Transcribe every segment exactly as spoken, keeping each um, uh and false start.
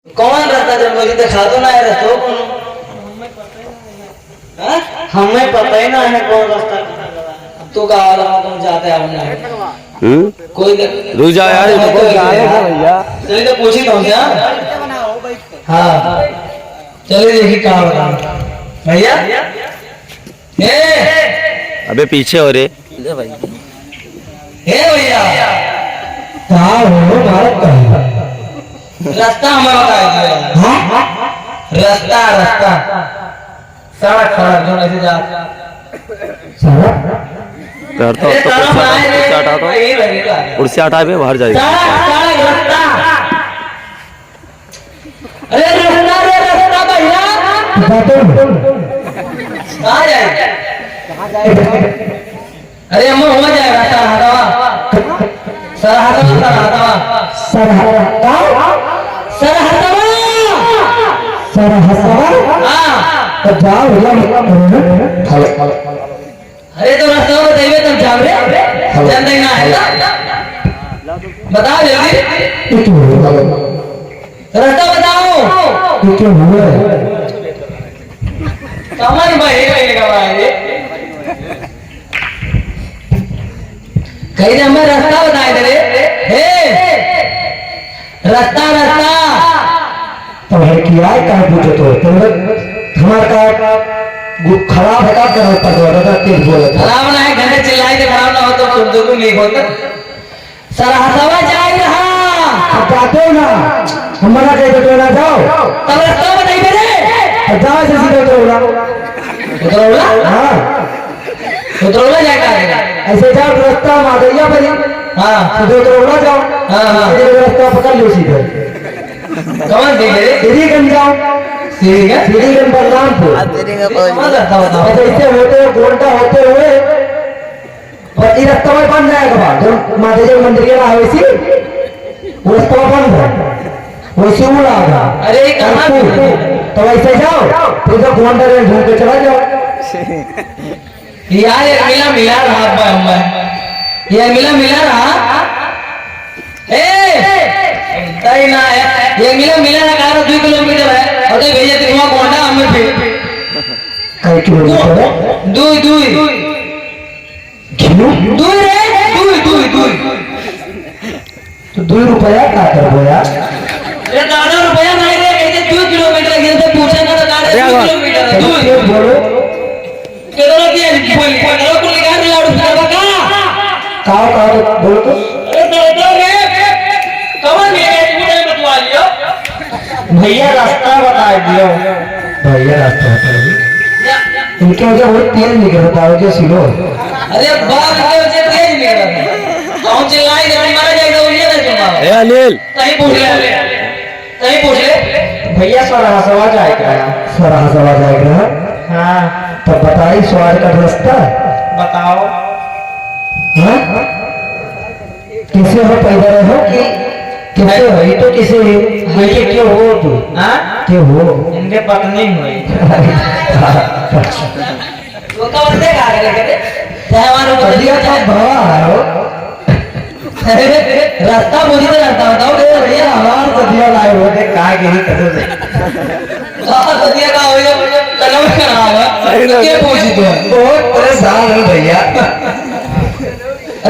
कौन रास्ता चल रही? देखा तो ना है रास्ता कौन? हाँ? हमें पता ही ना है कौन रास्ता। तू का वाला कौन जाते हैं हमने? हम्म? कोई दे-, रुक जाओ यार, ये तो कोई कोई जा रहे हैं यार। भैया। चलिए तो पूछी कौन से, हाँ? हाँ। चलिए देखिए कहाँ बता। भैया? ए! अबे पीछे हो रे। ले भाई। ए भैया, का हो भारत का? रास्ता हमें बता दो। हाँ? रास्ता, रास्ता। सड़क, सड़क, जो ऐसे जा। सड़क? यार, तो, अरे, तो सड़क कुर्सी हटा, बनाए रे, कुर्सी हटा दो। ये लगेगा। कुर्सी हटा बे, बाहर जाएगा। सड़क, सड़क, रास्ता। अरे रास्ता रे, रास्ता भैया। बताते हैं। कहाँ जाए? अरे अम्मा, हुआ जाए रास्ता, हटावा। सरहदवा, सरहदवा। सरहदवा? सरहदवा। सरहदवा? हाँ। तो जाओ भैया, हेलो। अरे तो रास्ता बताइबे तब जाब रे। हेलो। जानते ना है ना? बताओ जल्दी। एक मिनट, हेलो। रास्ता बताओ। ये क्या हुआ है? कमर बहे रहेगा भाई। कहीं से हमें रास्ता बताए दे रे। हे! रास्ता, रास्ता। तो है कि यार, कहाँ पूछे तो? तुम लोग हमारे का गु-, खराब है, का करो, पकड़ो, दादा, तेज बोले था। खराब ना है, घंटे चिल्लाई के खराब ना हो तो तुम दोनों नहीं होता। सरहसवा जाए रहा। अब जाते हो ना, हम मना कर देते हो ना, जाओ। तब रास्ता बताइए रे। अब जाओ ऐसे सीधे उतरौला। उतरौला? हाँ। उतरौला जाए का है? ऐसे जाओ, रास्ता माधैया पर ही। हाँ। सीधे उतरौला जाओ। हाँ, हाँ। सीधे रास्ता पकड़ लो सीधे। कौन सीधे रे? सीढ़ीगंज जाओ। सीढ़ीगंज? सीढ़ीगंज बलरामपुर। हाँ, सीढ़ीगंज बलरामपुर। कौन रास्ता बताओ? ऐसे, ऐसे होते हुए, गोंडा होते हुए, पर ई रस्तवा बन जाए के बाद, जो माधेय मंदिर के ना वैसी, वो रस्तवा बंद है, वैसे वो लागा। अरे, ये कहाँ और तू, तो वैसे जाओ, फिर तो गोंडा रेल घूम के चला जाओ। यार, ये मिला, मिला रहा अब्बा, अम्मा। ये मिला, मिला रहा। ए, तई ना है। ये मिला, मिला रहा, ग्यारह, दो किलोमीटर है। और तो भैया, तुम वहाँ गोंडा, हमें फिर। कई किलोमीटर है? दो, दो। घिनू? दुई रे, दुई, दुई, दुई। तो दुई रुपया का करबो यार? अरे दादा, रुपया नहीं रे, कहते दुई किलोमीटर, ये तो पूछे ना तो दादा, अरे दुई वाह। किलोमीटर है, दुई। फिर बोलो। केतना दिया बोल, पंद्रह को निकाल लाउड स्पीकर का। काओ, काओ, बोलो तो। अरे दादा रे, कमर में है, तू नहीं बतवा लियो। भैया रास्ता बता दियो। भैया रास्ता बता दियो। इनके वजह वही तेज निकल बताओ जो सिलो। अरे बाप रे, वजह तेज निकल। कौन चिल्लाई जब मरा जाए तो ये ना सुना। ए अनिल। सही पूछ ले, सही पूछ ले। भैया सरहसवा जाए के रहा। सरहसवा जाए के रहा? हाँ। तब बताई स्वाद का रास्ता। बताओ। हाँ? किसे हो पैदा रहो कि किसे हो? ये तो किसे हो? ये क्यों हो तू? हाँ? क्यों हो? इनके पत्नी हुई। वो तो उनसे कहा करे, करे। चाहे हमारे ऊपर अभी आप भवा है हो। रास्ता बोली तो रास्ता बताओ। ए भैया, हमार सदिया लाए हो, देख कहाँ के ही कसम से। कहाँ सदिया का हो, ये कलम का नाम है। सही तो बात। के पूछी तू? बहुत परेशान है भैया।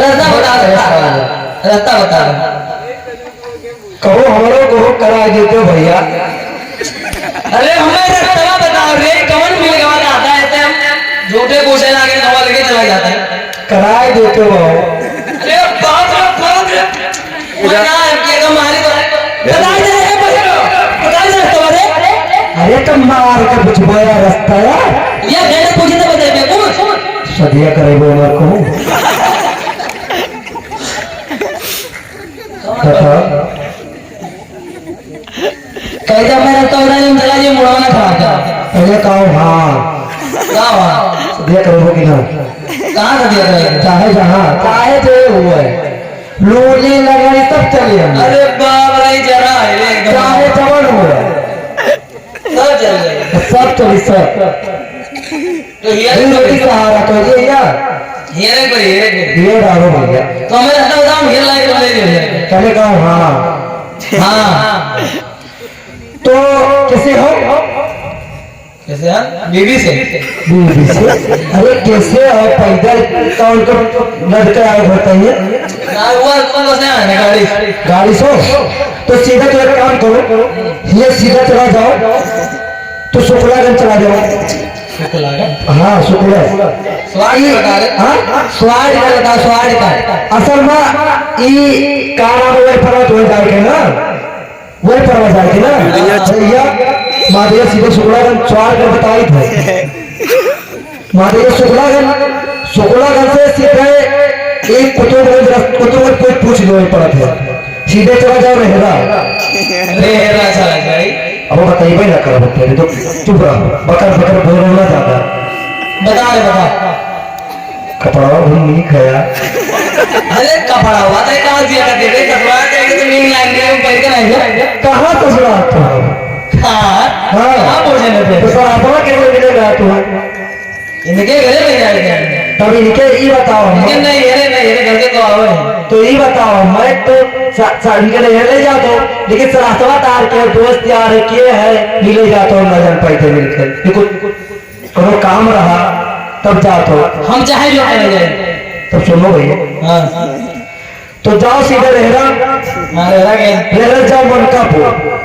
रास्ता बता दे, रास्ता बता दे। कहो हमरो को करा देते भैया। अरे हमें रास्ता बताओ रे, कौन मिल गवा दादा है, ऐसे हम झूठे पूछे लागे, धोआ लेके चला जाता है। कराए देते हो। अरे बाप रे, बाप रे। मजा आ गया, मारी तो। बताई दे रे, बताई दे रे, तुम्हारे। अरे तो मार के पूछबो यार रास्ता यार। ये गैर पूछे तो बताइए, पूछ। सदिया करे वो हमारे को। बताओ। कह जा, मैं रहता हूँ, नहीं, चला, ये मुड़वा ना खा जा। पहले कहो, हाँ। का हाँ? सदिया करबो कि ना? कहाँ सदिया करे? चाहे जहाँ, चाहे जे हुआ है। लूली लगाई, सब चली हम। अरे बाप रे, जरा है रे, एकदम। चाहे जवन हुआ है। सब चल जाए। सब चली, सब। तो हियर हियर कोई। की सहारा तो ये यार। हियर कोई, हियर कोई। हियर डालो भैया। तो हमें रहता बताओ, हियर लाइट बंद कर दे। पहले कहो, हाँ। हाँ। तो कैसे हो? कैसे है? बीबी से। बीबी से? अरे, कैसे हो? पैदल कौन को लड़के आओ बताइए? ना, वो अपन बस यहाँ है, गाड़ी। गाड़ी से? तो सीधा तो एक काम करो, ये सीधा चला जाओ, तो शुक्लागंज चला जाओ। शुक्लागंज? हाँ, शुक्ला। स्वाद का बता रहे? हाँ? स्वाद का बता, स्वाद का। असल में ई का नाम है, पर्वत हो जाए के ना? वही परवा जाए के ना? भैया, महादेव सीधे शुक्लागंज चढ़ कर बताई थे। महादेव शुक्लागंज, शुक्लागंज से सीधे एक कुतुबगंज रस-, कुतुबगंज कोई पूछ लो, वही पड़त है। सीधे चला जाओ रेहरा। रेहरा चला जाए। अब बताइए भाई ना कर, बताइए तो चुप रहो, बकर बकर बोलो ना ज्यादा। बता रे, बता। कपड़वा भी नीक है यार। अरे कपड़वा तो का दिया कर दे रे, ससुराल जाएंगे तो नीक लाएंगे, हम पहन के लाएंगे। कहाँ ससुराल तो है? हाँ। हाँ। कहाँ पहुँचे ना थे? तो सर अपना के लिए मिलेगा तू? इनके घरे में जाएंगे। तब इनके ई बताओ। इनके नहीं, अरे नहीं, अरे घर के तो आवे। तो ई बताओ, मैं तो सा-, सा-, इनके लिए ले जाता हूँ, लेकिन सरासवा तार के दोस्त यार है, के है, मिले जाता हूँ, ना जान पाई थे मिलकर। ये कुछ कोनो काम रहा, तब जात हो। हम चाहे जो करे जाए। तब सुनो भैया। हाँ। तो जाओ सीधे रेहरा। हाँ, रेहरा गए। रेहरा जाओ मनकापुर।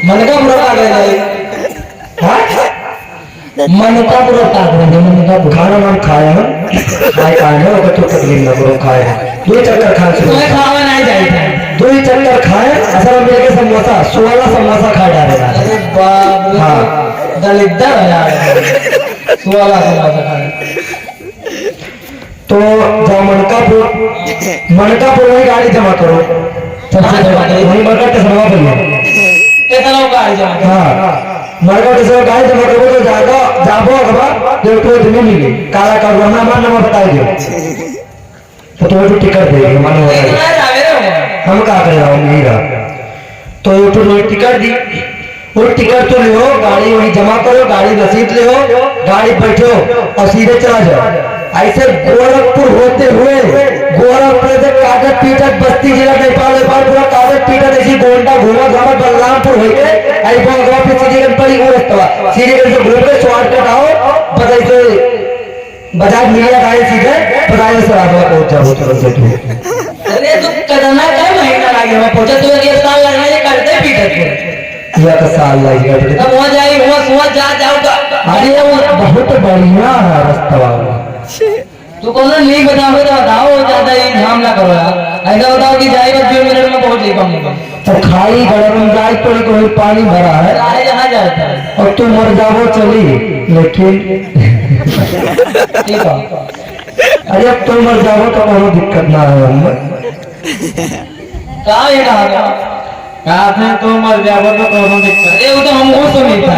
मनकापुर का गए जाए। हाँ? मनकापुर का गए जाए, मनकापुर। खाना नाम खाए हम। खाए खाए ना, ओकर तो तकलीफ ना करो, खाए हम। दो चक्कर खाए सुबह। कोई खावा नहीं जाए था। दो ही चक्कर खाए, असल में मिलके समोसा, सोलह समोसा खा डाले ना। अरे बाप रे। हाँ। दलिद्दर है यार। सोलह समोसा खाए। तो जाओ मनकापुर, मनकापुर वही गाड़ी जमा करो। सबसे पहले वही मरघट स्टेशनवा पर ही। स्टेशनवा गाड़ी जमा करो। हाँ, मरघट स्टेशनवा गाड़ी जमा करो तो जागो, जाबो अगवा, देखो तुम्हें मिली। काला कागज, हमें हमारा नंबर बताई दो। तो तुम्हें तो टिकट दे, मानो हो जाए। हम का कर रहा हूँ, यही रहा। तो वो तो रोज टिकट दी, वो टिकट तो लियो, गाड़ी वहीं जमा करो, गाड़ी रसीद लियो, गाड़ी बैठो और सीधे चला जाओ। ऐसे गोरखपुर होते हुए, गोरखपुर से कागज पीटत बस्ती जिला नेपाल, नेपाल पूरा कागज पीटत ऐसी गोंडा घूमा घूमा बलरामपुर होके, आई वो अगवा पे श्रीगंज पर ही वो रस्तवा, श्रीगंज से घूम के शॉर्टकट आओ, बस ऐसे बजाज मिलिया गाड़ी सीधे, बजाज से राघवा पहुंच जाओ तुरंत से तू। अरे, तू कितना, कै महीना लागे हमें पहुंचा? तू एक साल लगना, ये करते पीटत के। एक साल लग गया बेटे। तब वहाँ जाए, वहाँ, वहाँ जा, जाओ तो। अरे, वो बहुत बढ़िया है रास्ता वाला। तू कौन लीक बताओ तो बताओ, ज्यादा ही झाम ना करो यार। ऐसा बताओ कि जाए बस दो मिनट में पहुंच जाए कम से कम। तो खाई गड़रम जाए तो कोई पानी भरा है। चाहे जहाँ जाए तो। और तू मर जाबो चली, लेकिन ठीक है। अरे अब तू मर जाबो तो कोनो दिक्कत ना है हममें। का ये कहा था? कहा थे तू मर जाबो तो कोनो दिक्कत। अरे वो तो हमको सुनी था।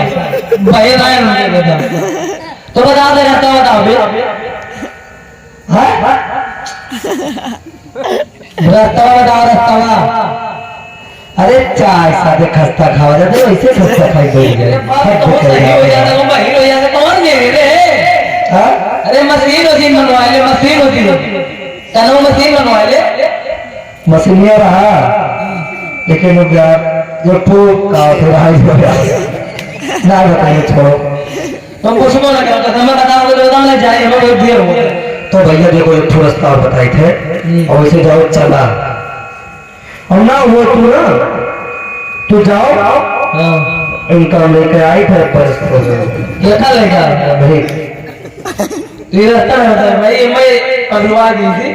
भाई राय उनके बता। तो बता दे, रास्ता बताओ बे। हाँ? रास्ता बताओ, रास्ता। अरे चाय साथे खस्ता खावा जाते, वैसे खस्ता खाई बैठ गए। अरे बाप, हद बहुत कह सही रहा हो है। जाता, वो बाहर हो जाता, कौन दे रहे रे? हाँ? अरे मशीन होती बनवा ले, मशीन होती हो। तनो मशीन बनवा ले। मशीनिया रहा, लेकिन वो क्या, जो फूक का फिर हाई हो गया। ना बताइए, छोड़ो। तुम कुछ बोला क्या? तो हमें बताओ, तो बताओ ना, जाए, हमें बहुत देर हो गई। तो भैया देखो, एक ठो रास्ता और बताए थे, हम्म। और वैसे जाओ चला, और ना हुआ तू ना, तू जाओ, हाँ। इनका लेके आई थे, बस हो गए। देखा लेगा? भाई। तो ये रास्ता है, भाई, मैं पगलवा दी थी।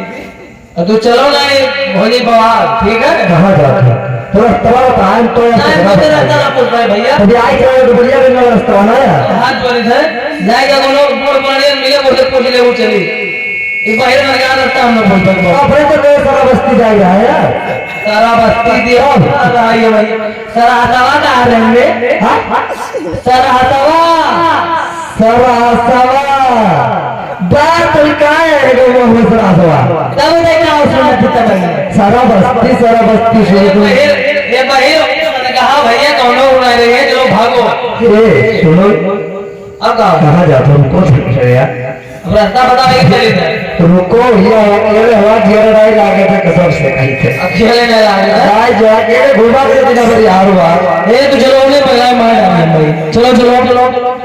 अब तू चलो ना, ये भोली बवाल, ठीक है? कहाँ जाते हैं? तो रास्ता बताएं तो। टाइम पे रास्ता ना पूछ पाए भैया। अभी आई जाए तो बढ़िया भी ना रास्ता ना है। हाथ जोड़े थे, जाएगा बोलो, बोल बोले, मिले, बोले, पूछ ले, वो चली। ये बाहर में क्या रास्ता हम लोग बोल पाए? अपने तो कोई सारा बस्ती जाएगा, है यार? सारा बस्ती दिया, सारा ये भाई, सारा हथवा का रहेंगे। हाँ? सरहसवा। सरहसवा। बात काहे है गो मुँह में सरहसवा? तब देखा उसमें कितना बनी। सारा बस्ती, सारा बस्ती सुन ये तू। बहिर, ये बहिर, मैंने कहा, "भैया, कौनो उड़ा रही है, जो भागो।" ए, सुनो। अब कहा? कहाँ जाते हो? कौन से है यार? अब रास्ता बताओ, एक चले जाए। तो रुको, ये अकेले हवा घेर रहा है, लागे थे कसम से कहीं थे। अकेले नहीं लागे थे। भाई, जो अकेले घुमा के दिन भर यार हुआ। ए, तो चलो, चलो, चलो, चलो, चलो।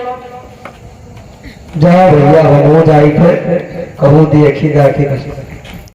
जा भैया, हम हो जाई थे, कहूँ देखी जाके।